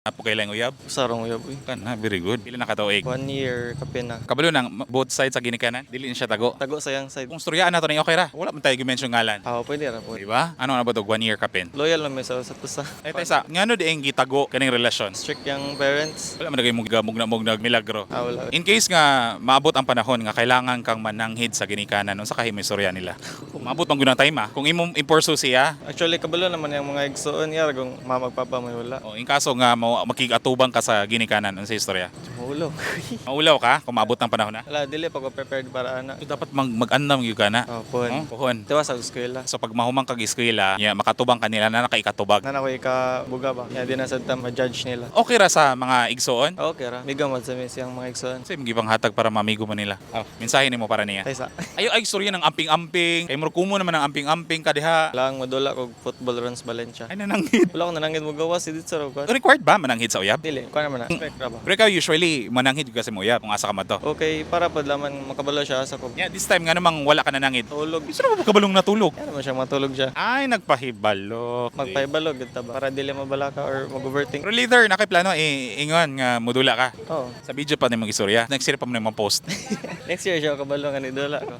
Apo kay lang uyab? Sarong uyab uy. Kana, very good. Pila na ka tuig? One year kapin na. Kabalo nang both sides sa ginikanan. Dili na siya tago. Tago sa yang side. Kung storyaan nato ni, okay ra. Wala man tayo gi-mention ngalan. Ah, pwede ra po. Di ba? Ano na ba to, 1 year kapin? Loyal lang mi sa tusa. Eh tesa, ngano di ang gitago kaning relasyon? Strict yung parents. Wala man nagay mugna mug milagro. Ah, wala. In case nga maabot ang panahon nga kailangan kang mananghid sa ginikanan, unsa kahi may istorya nila? Kung maabot man gyud ang time ah. Kung imong i-pursue siya, Actually, kabalo naman yung mga igsoon niya kung mama papa may wala. Oh, in kaso nga mo makig-atubang ka sa ginikanan, unsa istorya? Mahulog. Maulaw ka kung maabot ang panahon na. Wala, dili pa ko prepared para ana. So, dapat mag-andam gyud ka na. Oh, pun. Oh, puhon. Tiwa sa eskwela. So pag mahumang kag eskwela, nya makatubang kanila na nakaikatubag. Nana ko ikabuga ba? Ya di na sad ta ma-judge nila. Okay ra sa mga igsoon. Okay ra. Migamad sa mis yung mga igsoon. Kasi gibang hatag para mamigo mo nila. Oh, mensahe nimo para niya. Kaysa Ayo ay istorya ng amping-amping. Kay murag kumo naman ang amping-amping ka diha. lang modula kog football runs Valencia. Ay, nananghid. Wala ko nanangin mo gawas si dito sa ko. Required ba mananghid sa uyab? Dili, kuan naman na. Expect ra ba? Pero ikaw usually mananghid ka sa uyab kung asa ka man to. Okay, para pud laman makabalo siya sa ko. Yeah, this time nga namang wala ka nanangid. Tulog. Gusto na ba kabalong natulog? Yan naman siya matulog siya. Ay, nagpahibalo. Magpahibalo gud ta ba? Para dili mabalaka or mag-overthink. Pero later, nakiplano, ingon nga mudula ka. Oh. Sa video pa ni mga istorya. Next year pa mo na post. Next year siya kabalo nga ni dula ko.